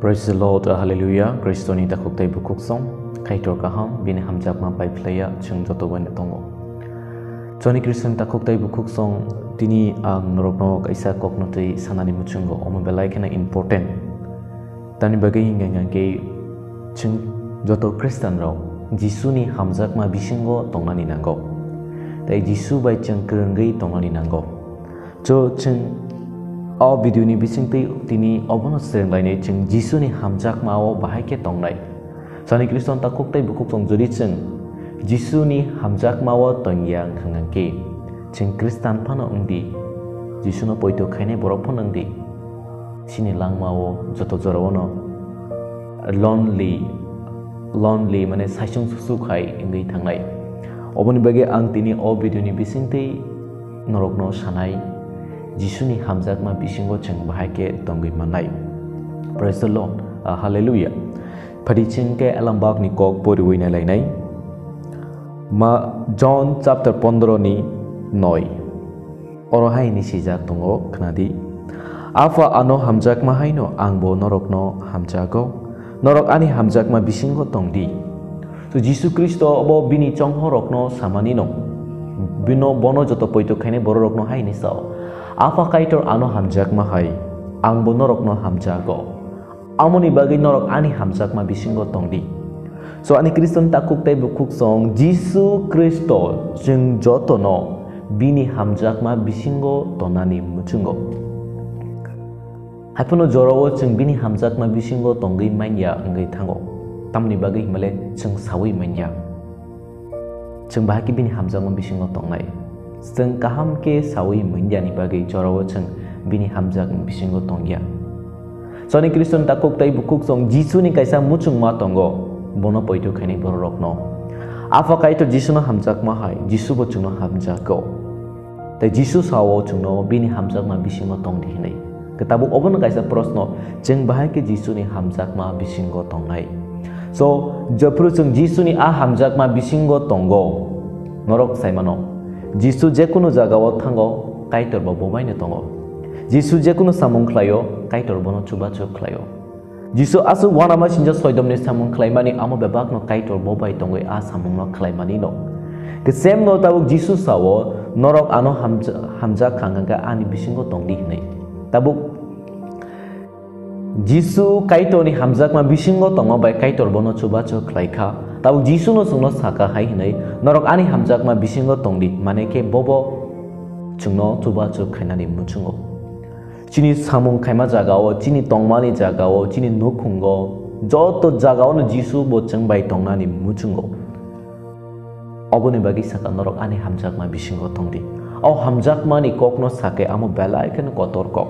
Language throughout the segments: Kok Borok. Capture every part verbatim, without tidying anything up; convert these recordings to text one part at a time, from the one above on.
Praise the Lord, hallelujah. Kristoni takhuk tei bukhuk song, Kaitor kaham, bini hamjakma bai phlaiya chwng joto bai no tongo. Choni Kristoni takhuk tei bukhuk song, tini ang norokno kaisa kokno twi sanani muchungo, omo belai kheno important. Tamni bagwi hinkhe, hinkhe chwng joto Khristanrok Jisuni hamjakma bisingo tongnani nango, tei Jisu bai chwng kwrwngwi tongnani nango. So, chwng o video ni bisingtwi tini obono swrwnglainai, chwng Jisuni hamjakmao bahai khe tongnai. Choni Khristan takhuk tei bukhuk song, jodi chwng Jisuni hamjakmao tongya wngkha khe, chwng Khristan phano wngdi, Jisuno poito khainai borok phano wngdi. Chini langmao joto jorao no lonely, lonely mane saisung susuk hai wngwi thangnai. Oboni bagwi ang tini o video ni bisingtwi norokno sanai, Jisuni hamjakma bisingo chwng bahai khe tongwi mannai. Praise the Lord. Ah, hallelujah. Phadi chwng khe elambakni kok poriwi nailainai. Ma John chapter pondro ni noi. Oro hai hinwi swijak tongo, khna di, "Apha ano hamjakma haino angbo norokno hamjago. Norok ani hamjakma bisingo tong di." So, Jisu Khristo bo bini chonghorokno samani no, bino, bono joto poito khainai bororokno hai hinwi sao, "Apha Kaitor ano hamjakma hai, angbo norokno hamjago." Amoni bagwi norok ani hamjakma bisingo tong di. So, ani Khristan takhuk tei bukhuk song, Jisu Khristo chwng jotono bini hamjakma bisingo tonani muchungo. Haiphano jorao chwng bini hamjakma bisingo tongwi manya wngwi thango. Tamni bagwi himale chwng sawi manya. Chwng bahai khe bini hamjakma bisingo tongnai. Chwng kaham khe sawi manyani bagwi jorao chwng bini hamjakma bisingo tongya. Choni Khristan takhuk tei bukhuk song, Jisuni kaisa muchungma tongo, bono poito khainai bororokno. Apha Kaitor Jisuno hamjakma hai, Jisu bo chwngno hamjago. Tei Jisu sao chwngno bini hamjakma bisingo tong di hinwi. Khe tabuk obono kaisa proshno, chwng bahai khe Jisuni hamjakma bisingo tongnai? So, jephru chwng Jisuni a hamjakma bisingo tongo, norok sai mano, Jisu jekunu jagao thango, Kaitor bo bobaino tongo. Jisu jekunu samung khlaio, Kaitor bono chubachu khlaio. Jisu aswk uanama sinjak soidomni samung khlaimani, amo bebakno Kaitor bo bai tongwi a samungno khlaimanino. Khe same no tabuk Jisu sao, "Norok ano hamja-, hamjak kha hwnkhe ani bisingo tong di," hinwi. Tabuk Jisu Kaitorni hamjakma bisingo tongma bai Kaitor bono chubachu khlai kha. Tabuk Jisuno chwngno saka hai hinwi, "Norok ani hamjakma bisingo tong di," mane khe bobo chwngno chubachu khainani muchungo. Chini samung khaima jagao, chini tongmani jagao, chini nukhungo, joto jagaono Jisu bo chwng bai tongnani muchungo. Oboni bagwi saka, "Norok ani hamjakma bisingo tong di." O hamjakmani kokno sakhe amo belai kheno kotor kok.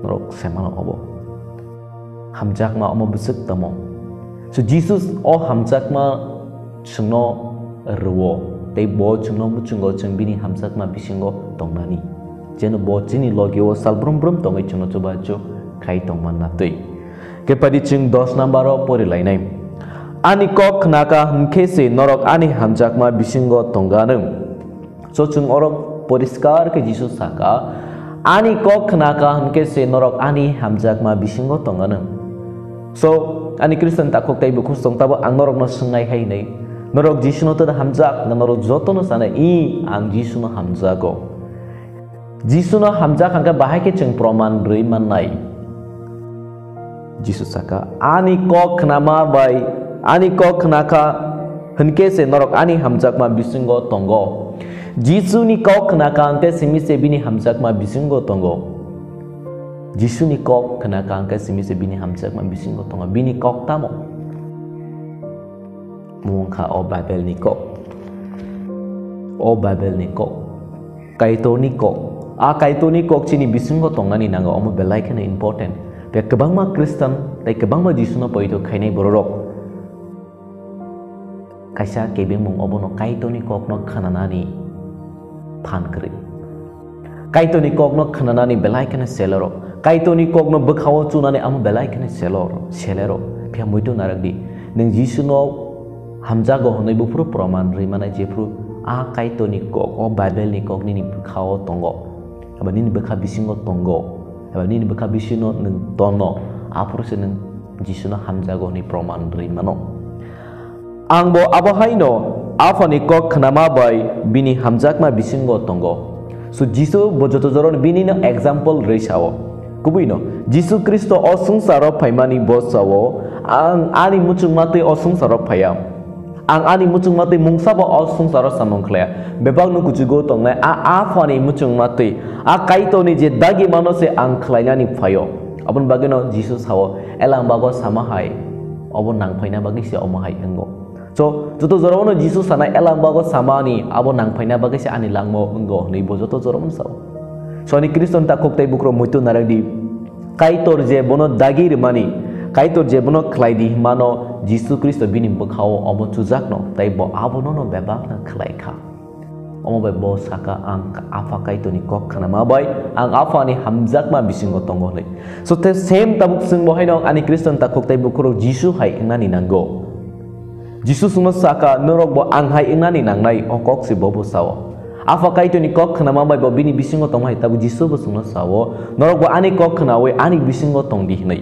Norok sai mano obo. Hamjakma omo bwswk tamo? So, Jisu o hamjakma chwngno rwo, tei bo chwngno muchungo chwng bini hamjakma bisingo tongnani, jeno bo chini logio sal brum brum tongwi chwngno chubachu khai tongma natwi. Kepadi chwng dos number o pori lainai. "Ani kok khnaka hwnkhe se norok ani hamjakma bisingo tongganw." So, chwng oro poriskar khe Jisu saka, "Ani kok khnaka hwnkhe se norok ani hamjakma bisingo tonganw." So, ani Khristan takhuk tei bukhuk song, tabuk ang norokno swngnai hai hinwi, norok Jisuno tada hamjak, na norok jotono sanai, "I, ang Jisuno hamjago." Jisuno hamjak hwnkhe bahai khe chwng proman rwi mannai. Jisu saka, "Ani kok khnama bai, ani kok khnakha hwnkhe se norok ani hamjakma bisingo tongo." Jisuni kok khnakha hwnkhe simi se bini hamjakma bisingo tongo. Jisuni kok khnakha hwnkhe simi se bini hamjakma bisingo tongo. Bini kok tamo? Mung kha o Bible ni kok. O Bible ni kok. Kaitor ni kok. A Kaitor ni kok chini bisingo tongnani nango, omo belai kheno important. Tei kwbangma Khristan tei kwbangma Jisuno poito khainai bororok kaisa kebengmung obono Kaitor ni kokno khnanani phan kwrwi. Kaitor ni kokno khnanani belai kheno selero. Kaitor ni kokno bwkhao chunani amo belai kheno selero, selero. Phiya muitu narwk di. Nwng Jisuno hamjago hwnwi buphuru proman rwi manai, jephuru a Kaitor ni kok, o Bible ni kok nini bwkhao tongo, eba nini bwkha bisingo tongo, eba nini bwkha bisingo nwng tono, Aphuru se nwng Jisuno hamjago hwnwi proman rwi mano. Ang bo abo haino Aphani kok khnama bai bini hamjakma bisingo tongo. So Jisu bo joto jorano binino example rwi sao. Kubuino Jisu Khristo o swngcharo phaimani bo sao, "Ang ani muchungma twi o swngcharo phaiya. Ang ani muchungma twi mungsabo o swngcharo samung khlaiya. Bebakno kuchugo tongnai a Aphani muchungma twi, a Kaitorni je dagi mano se ang khlainani phaio." Aboni bagwino Jisu sao, "Elangbago sama hai, obo nangphaina bagwi se omo hai wngo." So, joto jorao no Jisu sana elangbago samani abo nangphaina bagwi se ani langmao wngo hwnwi bo joto jorao no sao. So, ani Khriston takhuk tei bukhuk muitu narwk di, Kaitor je bono dagi rwmani, Kaitor je bono khlai di hwnmano Jisu Khristo bini bwkhao omo chujakno, tei bo abono no bebak no khlai kha. Omo bai bo saka, "Ang Apha Kaitorni kok khnama bai ang Aphani hamjakma bisingo tongo," hwnwi. So, the same tabuk chwng bo haino ani Khriston takhuk tei bukhuk Jisu hai wngnani nango. Jisu chwngno saka, "Norok bo ang hai wngnani nangnai," o kok se bo bo sao. Apha Kaitorni kok khnama bai bo bini bisingo tongma hai tabuk Jisu bo chwngno sao, "Norok bo ani kok khnaui ani bisingo tong di," hwnwi.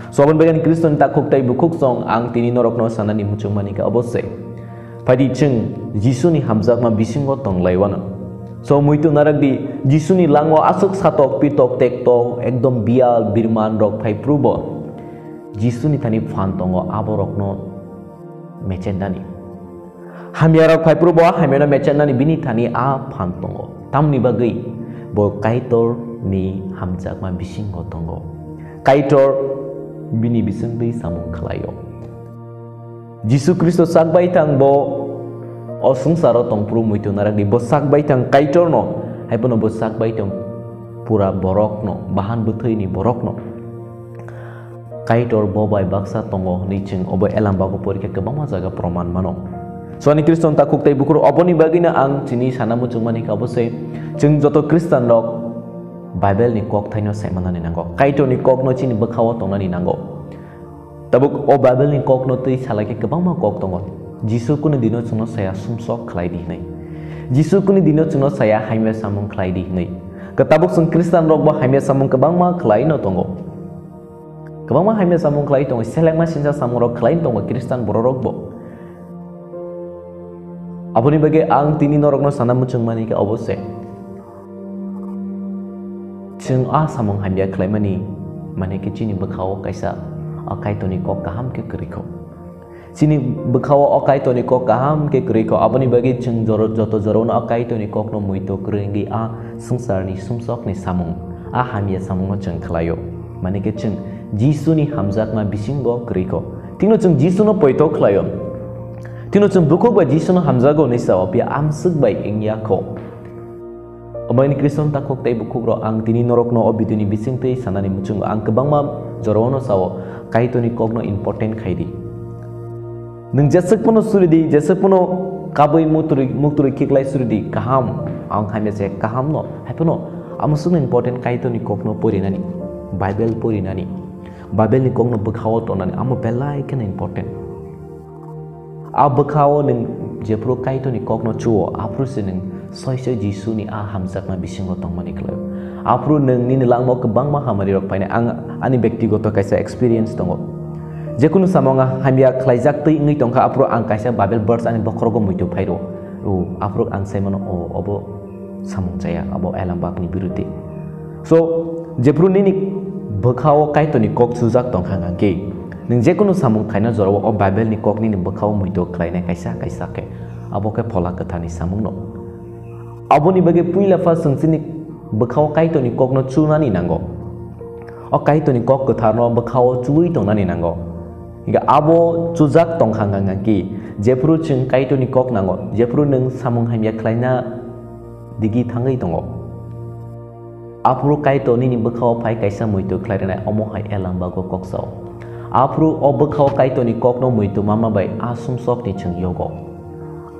So, aboni bagwi ani Khriston takhuk tei bukhuk song ang tini norokno sanani muchungmani khe obo se. Phaidi chwng Jisuni hamjakma bisingo tong laiwano. So muitu narak di, Jisuni langmao aswk satok pitok tektok ekdom biyal birman rok phai phrubo Jisuni thani phan tongo aborokno mechendani. Hamya rok phai phrubo hamyano mechendani bini thani a phan tongo. Tamni bagwi bo Kaitor ni hamjakma bisingo tongo. Kaitor bini bisingtwi samung khlaio. Jisu Khristo sak bai thang bo o swngcharo tong phuru muitu narak di, bo sak bai thang Kaitorno, hai phano bo sak bai thang pura borokno, bahan bwthwini borokno. Kaitor bo bai baksa tongo hwnwi chwng obo Elambago porikha kwbangma jaga proman mano. So ani Khriston takhuk tei bukhuk oboni bagwino ang chini sana muchungmani khe obo se chwng joto Khristanrok Bible ni kokthaino saimanani nango. Kaitorni kokno chini bwkhao tongnani nango. Tabuk o Bible ni kokno twi salai khe kwbangma kok tongo. Jisu kunu dino chwngno saya sumsok khlai di hwnwi. Jisu kunu dino chwngno saya hamya samung khlai di hwnwi. Khe tabuk chwng Khristanrokbo hamya samung kwbangma khlaino tongo. Kwbangma hamya samung khlai tongo, selengma sinsa samungrok khlai tongo Khristan bororokbo. Aboni bagwi ang tini norokno sana muchungmani khe obo se. Chwng a samung hamya khlaimani, mane khe chini bwkhao kaisa a Kaitorni kok kaham khe kwrwi kho. Chini bwkhao o Kaitorni kok kaham khe kwrwi kho, aboni bagwi chwng joro-, joto jorano o Kaitorni kokno muitu kwrwi wngwi a swngcharni sumsokni samung, a hamya samungno chwng khlaio. Mane khe chwng Jisuni hamjakma bisingo kwrwi kho. Thikno chwng Jisuno poito khlaio. Thikno chwng bukhuk bai Jisuno hamjago hwnwi sao, phiya amswk bai wngya kho. Omo ani Khriston takhuk tei bukhukrok, ang tini norokno o video ni bisingtwi sanani muchungo ang kwbangma jorao no sao, Kaitorni kokno important khai di. Nwng jeswk phano suri di, jeswk phano kabui muktwi, muktwi khiklai suri di, kaham, ang hamya se kaham no, hai phano amo swkno important Kaitorni kokno porinani, Bible porinani, Bible ni kokno bwkhao tongnani, amo belai kheno important. A bwkhao nwng jephru Kaitorni kokno chuo, aphuru se nwng soi soi Jisuni a hamjakma bisingo tongmani khlaio. Aphuru nwng nini langmao kwbangma hamari rok phainai. Ang ani bektigoto kaisa experience tongo. Jekunu samung a hamya khlaijak twi wngwi tongkha, aphuru ang kaisa Bible verse ani bokhorogo muitu phairo. O, aphuru ang sai mano, o, obo samung chaya, abo Elambakni biruti. So, jephru nini bwkhao Kaitorni kok chujak tongkha hwnkhe, nwng jekunu samung khaina jorao o Bible ni kok nini bwkhao muitu khlainai kaisa kaisa khe, abo khe Phola Kwtharni samungno. Aboni bagwi puila pha chwng chini bwkhao Kaitorni kokno chunani nango. O Kaitorni kok kwtharno bwkhao chuwi tongnani nango. Hingkhe abo chujak tongkha hwnkha khe, jephru chwng Kaitorni kok nango, jephru nwng samung hamya khlaina digi thangwi tongo. Aphuru Kaitor nini bwkhao phai kaisa muitu khlai rwnai, omo hai Elambago kok sao. Aphuru o bwkhao Kaitorni kokno muitu mama bai a sumsokni chwng yogo.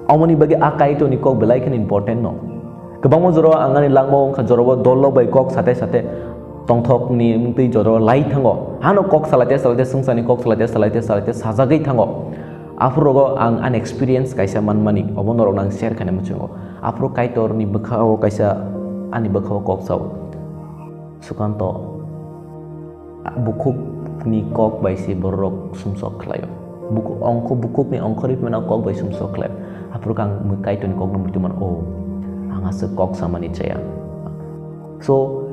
Omoni bagwi a Kaitorni kok belai kheno important no. Kwbangma jorao ang ani langmao wngkha, jorao dolrok bai kok sate sate tongthokni wngtwi jorao lai thango. Hano kok salaite salaite, swngcharni kok salaite salaite, salaite sajagwi thango. Aphurogo ang ani experience kaisa manmani, obo norokno ang share khaina muchungo. Aphuru Kaitorni bwkhao kaisa ani bwkhao kok sao. Sukanto, bukhuk ni kok bai se borok sumsok khlaio. Buku-, ongkho, bukhukni ongkhorwi phano kok bai sumsok khlaio. Aphuru khe ang mui-, Kaitorni kokno muitu mano, "O, ang aswk kok samani chaya." So,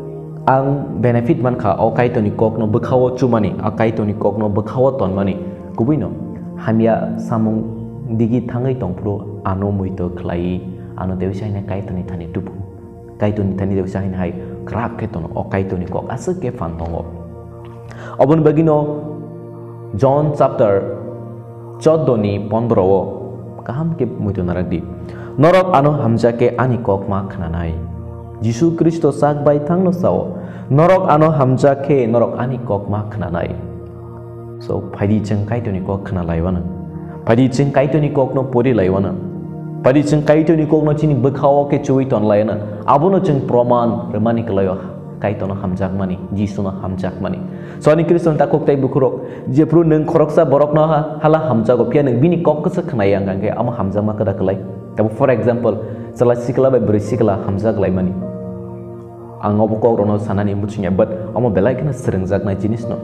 ang benefit mankha o Kaitorni kokno bwkhao chumani, a Kaitorni kokno bwkhao tonmani. Kubuino, hamya samung digi thangwi tongphuru ano muitu khlaiwi, ano tei uaisa hwnwi Kaitorni thani tubu. Kaitorni thani tei uaisa hwnwi hai kwrak khe tono, o Kaitorni kok aswk khe phan tongo. Oboni bagwino John chapter choddo ni pondro o kaham khe muitu narak di. "Norok ano hamjak khe ani kok ma khnanai." Jisu Khristo sak bai thangno sao, "Norok ano hamjak khe norok ani kok ma khnanai." So, phaidi chwng Kaitorni kok khna laiwano. Phaidi chwng Kaitorni kokno pori laiwano. Phaidi chwng Kaitorni kokno chini bwkhao khe chuwi ton laiwano. Abono chwng proman rwmani kwlaio. Kaitorno hamjakmani, Jisuno hamjakmani. So, ani Khristo takhuk tei bukhurok, jephru nwng khoroksa borokno ha-, hala hamjago, phiya nwng bini kok kwswk khnai ang khe amo hamjakma kwda kwlai. Tabo, for example, chwla sikla bai bwrwi sikla hamjak laimani. Ang obo kokrokno sanani muchungya, but omo belai kheno swrwngjaknai jinisno.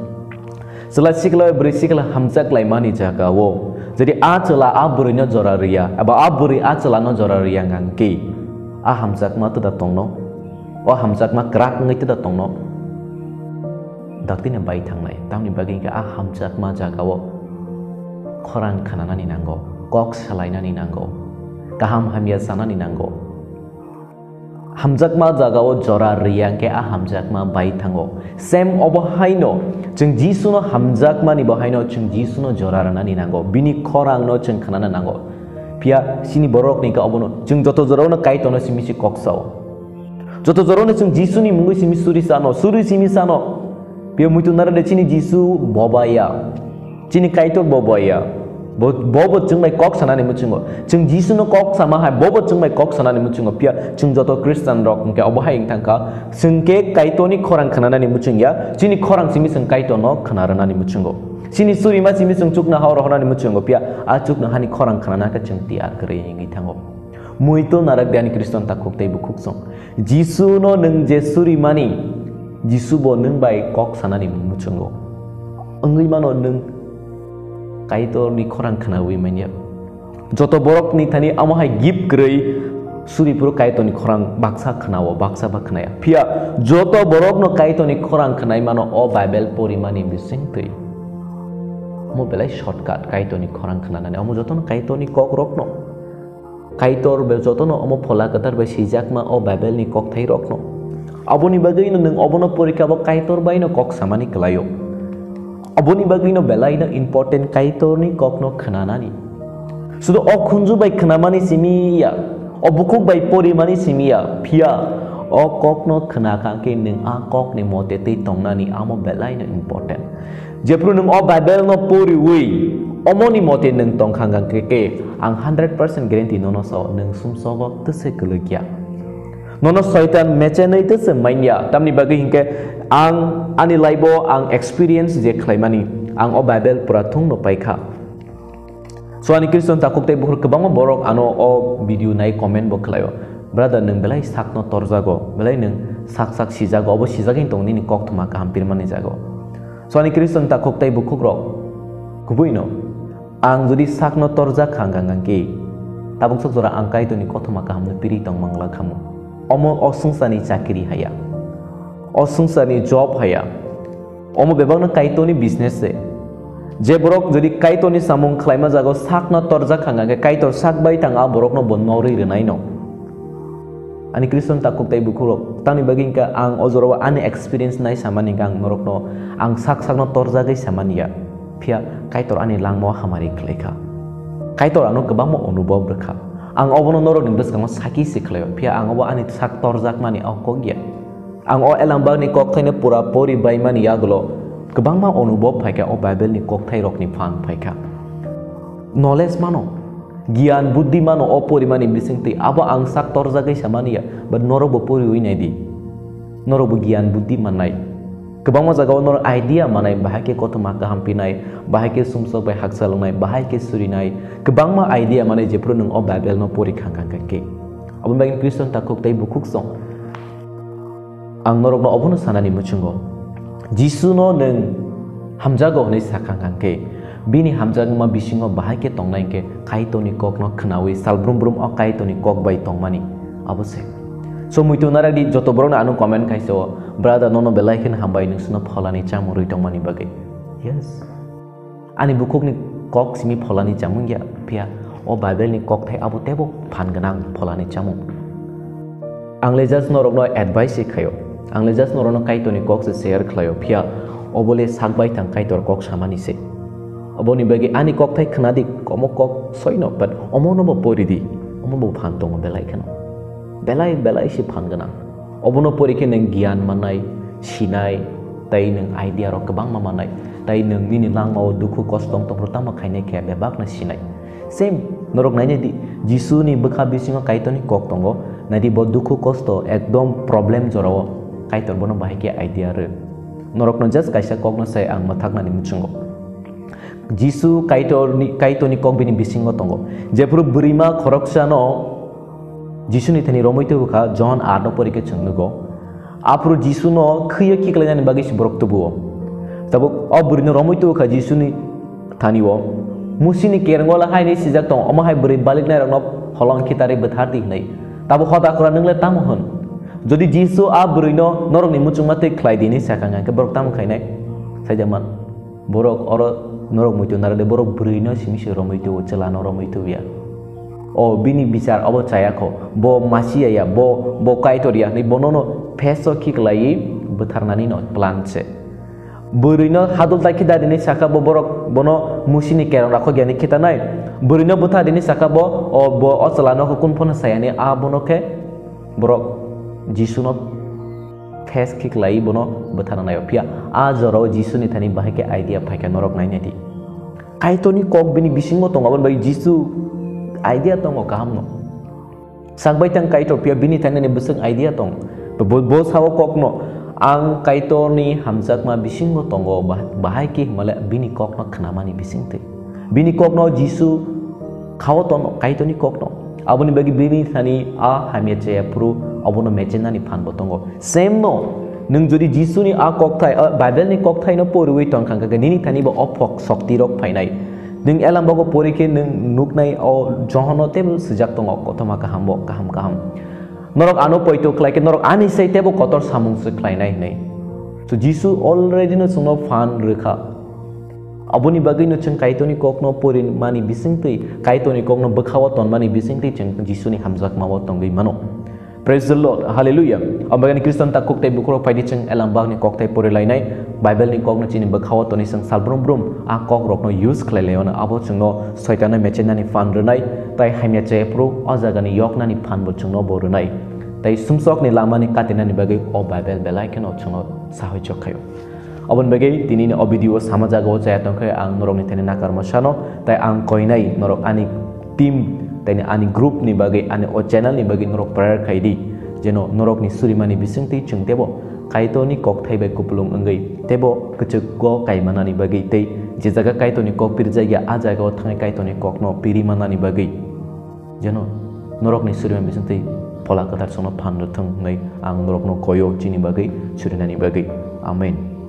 Chwla sikla bai bwrwi sikla hamjak laimani jagao, jodi a chwla a bwrwino jora rwya, eba a bwrwi a chwlano jora rwya ang khe, a hamjakma twda tongno? O hamjakma kwrak wngwi twda tongno? Daktino bai thangnai, tamni bagwi hwnkhe a hamjakma jagao khorang khnanani nango, kok salainani nango, kaham hamya sanani nango. Hamjakma jagao jora rwya hwnkhe a hamjakma bai thango. Same obo haino chwng Jisuno hamjakmani bo haino chwng Jisuno jora rwnani nango, bini khorangno chwng khnana nango. Phiya chini borokni hwnkhe obono chwng joto jorano Kaitorno simi se kok sao. Joto jorano chwng Jisuni mungwi simi suri sano, suri simi sano. Phiya muitu nara de chini Jisu bobaya. Chini Kaitor bobaya. Bo, bo, bo chwng bai kok sanani muchungo. Chwng Jisuno kok sama hai, bo, bo chwng bai kok sanani muchungo. Phiya chwng joto Christian rok hwnkhe obo hai wng thangkha. Chwng khe Kaitorni khorang khnanani muchungya. Chini khorang simi chwng Kaitorno khna rwnani muchungo. Chini surima simi chwng chukna hao rohornani muchungo. Phiya a chukna hani khorang khnana khe chwng tiyar kwrwi wngwi thango. Muitu narak de ani Khristo takhuk tei bukhuk song. Jisuno nwng je surimani, Jisu bo nwng bai kok sanani muchungo. Wngwi mano nwng Kaitorni khorang khnawi manya. Joto borokni thani amo hai gift kwrwi suri phuru Kaitorni khorang baksa khnao, baksa ba khnaya. Phiya joto borokno Kaitorni khorang khnai mano o Bible porimani bisingtwi. Omo belai shortcut Kaitorni khorang khnanani. Omo jotono Kaitorni kokrokno. Kaitor be jotono omo Phola Kwthar bai swijakma o Bible ni kokthairokno. Aboni bagwino nwng obono porikha bo Kaitor baino kok samani kwlaio. Aboni bagwino belaino important Kaitorni kokno khnanani. Sudu o khunju bai khnamani simi ya, o bukhuk bai porimani simi ya, phiya o kokno khna kha khe nwng a kokni mote tei tongnani amo belaino important. Jephru nwng o Bible no poriwi omoni mote nwng tongkha hwnkha khe, ang hundred percent guarantee nono sao, nwng sumsogo twse kwlwkya. Nono Soitan mechenwi twse manya, tamni bagwi hinkhe ang ani life o ang experience je khlaimani, ang o Bible pura thungno paikha. So ani Khristo takhuk tei bukhuk kwbangma borok ano o video nai comment bo khlaio. Brother, nwng belai sakno torjago, belai nwng sak sak sijago, obo sijagwi tong nini koktwma kaham pirmani jago. So ani Khristo takhuk tei bukhuk rok, kubuino ang jodi sakno torjak kha hwnkha khe, tabuk sok jora ang Kaitorni koktwma kahamno piri tong mangla khamu. Omo o swngcharni chakiri haya, o swngcharni job haya, omo bebakno Kaitorni business se. Je borok jodi Kaitorni samung khlaima jago sakno torjak hwnkha khe Kaitor sak bai tang a borokno bo norwi rwnaino. Ani Khristo takhuk tei bukhurok, tamni bagwi hwnkha ang o jorao ani experience nai samani hwnkha ang norokno ang sak sakno torjagwi samani ya. Phiya Kaitor ani langmao hamari khlaikha. Kaitor ano kwbangma onubhob rwkha. Ang obono norokni bwskango saki se khlaio. Phiya ang obo ani sak torjakmani o kok ya. Ang o Elambakni kokthaino pura pori baimani yagulo kwbangma onubhob phaikha, o Bible ni kokthairokni phan phaikha. Knowledge mano, giyan buddhi mano o porimani bisingtwi, abo ang sak torjagwi samani ya, but norokbo poriwi naidi. Norokbo giyan buddhi mannai. Kwbangma jagao norok idea manai, bahai khe kothoma kaham pinai, bahai khe sumsok bai hakchalwngnai, bahai khe surinai, kwbangma idea manai jephru nwng o Bible no pori khang khang khe. Aboni bagwi Khristo takhuk tei bukhuk song. Ang norokno obono sanani muchungo. Jisuno nwng hamjago hwnwi sakha hwnkhe, bini hamjakma bisingo bahai khe tongnai hwnkhe Kaitorni kokno khnaui salbrum brum o Kaitorni kok bai tongmani abo se. So muitu naradi joto borokno ano comment khaisa o, "Brother, nono belai kheno hambai nwngsano pholani chamung rwi tongmani bagwi." Yes. Ani bukhukni kok simi pholani chamung ya, phiya o Bible ni kokthai abo teibo phan gwnang pholani chamung. Ang le just norokno advice se khaio. Ang le just norokno Kaitorni kok se share khlaio, phiya obo le sak bai thang Kaitor kok samani se. Oboni bagwi ani kokthai khna di, omo kok soino, but omo no bo pori di, omo bo phan tongo belai kheno. Belai, belai se phan gwnang. Obono pori khe nwng giyan mannai, sinai, tei nwng idea rok kwbangma mannai, tei nwng nini langmao dukhu kosto wng tongphuru tamo khainai khe bebakno sinai. Same, norok nainai di, Jisuni bwkha bisingo Kaitorni kok tongo, naidi bo dukhu kosto ekdom problem jorao Kaitor bono bahai khe idea rw. Norokno just kaisa kokno sai ang mwthaknani muchungo. Jisu Kaitorni, Kaitorni kok bini bisingo tongo. Jephuru bwrwima khoroksano Jisuni thani romwi tubukha, John aat o pori khe chwng nugo. Aphuru Jisuno khwiyo khiklainani bagwi se borok tubuo. Tabuk o bwrwino romwi tubukha Jisuni thani o. Musini kerongo la haini sijak tongo, omo hai bwrwi baliknairokno holong khitarwi bwthar di hwnwi. Tabuk hoda khora nwng le tamo hwn? Jodi Jisu a bwrwino norokni muchungma twi khlai di hwnwi sakha hwnkhe borok tamo khainai? Saijakman. Borok oro norok muitu narwk de, borok bwrwino simi se romwi tuo, chwlano romwi tuo ya. O bini bichar obo chaya kho, bo Masia ya, bo, bo Kaitor ya hwnwi bonono face o khiklaiwi bwtharnani no plan se. Bwrwino hadul ta khita rini saka bo borok bono musini kerong rakhok yani khitanai. Bwrwino bwtha rini saka bo, o bo o chwlano khe kun phano sayani a bono khe borok Jisuno face khiklai bono bwtharna naio. Phiya a jorao Jisuni thani bahai khe idea phaikha norok nainai di. Kaitorni kok bini bisingo tongo, aboni bagwi Jisu idea tongo kahamno. Sakbai tang Kaitor, phiya bini thani ni bwswk idea tong. Bo, bo sao kokno, "Ang Kaitorni hamjakma bisingo tongo," bah-, bahai khe himale bini kokno khnamani bisingtwi. Bini kokno Jisu khao tono, Kaitorni kokno. Aboni bagwi bini thani a hamya chaya phuru obono mechenani phan bo tongo. Same no, nwng jodi Jisuni a kokthai, a Bible ni kokthai no poriwi tong kha, khe nini thani bo o phok sokti rok phainai. Nwng elam bogo pori khe nwng nuknai o Johon o teibo swijak tongo, kothoma kaham bo, kaham kaham. Norok ano poito khlai khe norok ani sai teibo kotor samung se khlainai hwnwi. So Jisu already no chwngno phan rwkha. Aboni bagwino chwng Kaitorni kokno porimani bisingtwi, Kaitorni kokno bwkhao tonmani bisingtwi chwng Jisuni hamjakmao tongwi mano. Praise the Lord. Hallelujah. Abagani Khristan takhuk tei bukhurok phaidi chwng elam bagni kokthai porilainai, Bible ni kokno chini bwkhao toni chwng salbrum brum a kokrokno use khlai laio, abo chwngno Soitanno mechenani phan rwnai, tai hamya chaya phuru o jagani yoknani phan bo chwngno bo rwnai. Tai sumsokni lamani katinani bagwi o Bible belai kheno chwngno sahoijak khaio. Aboni bagwi tinini o video sama jagao chaya tongkhe ang norokni thani nakarma sano, tai ang koinai norok ani team, taini ani group ni bagwi, ani o channel ni bagwi norok prayer khai di, jeno norokni surimani bisingtwi chwng teibo Kaitorni kokthai bai kupulung wngwi teibo kwchwgo kaimanani bagwi tei je jaga Kaitorni kok pirjakya, a jagao thangwi Kaitorni kokno piri manani bagwi. Jeno norokni surimani bisingtwi Phola Kwthar chwngno phan rwthwng hwnwi ang norokno koio chini bagwi, surinani bagwi. Amen.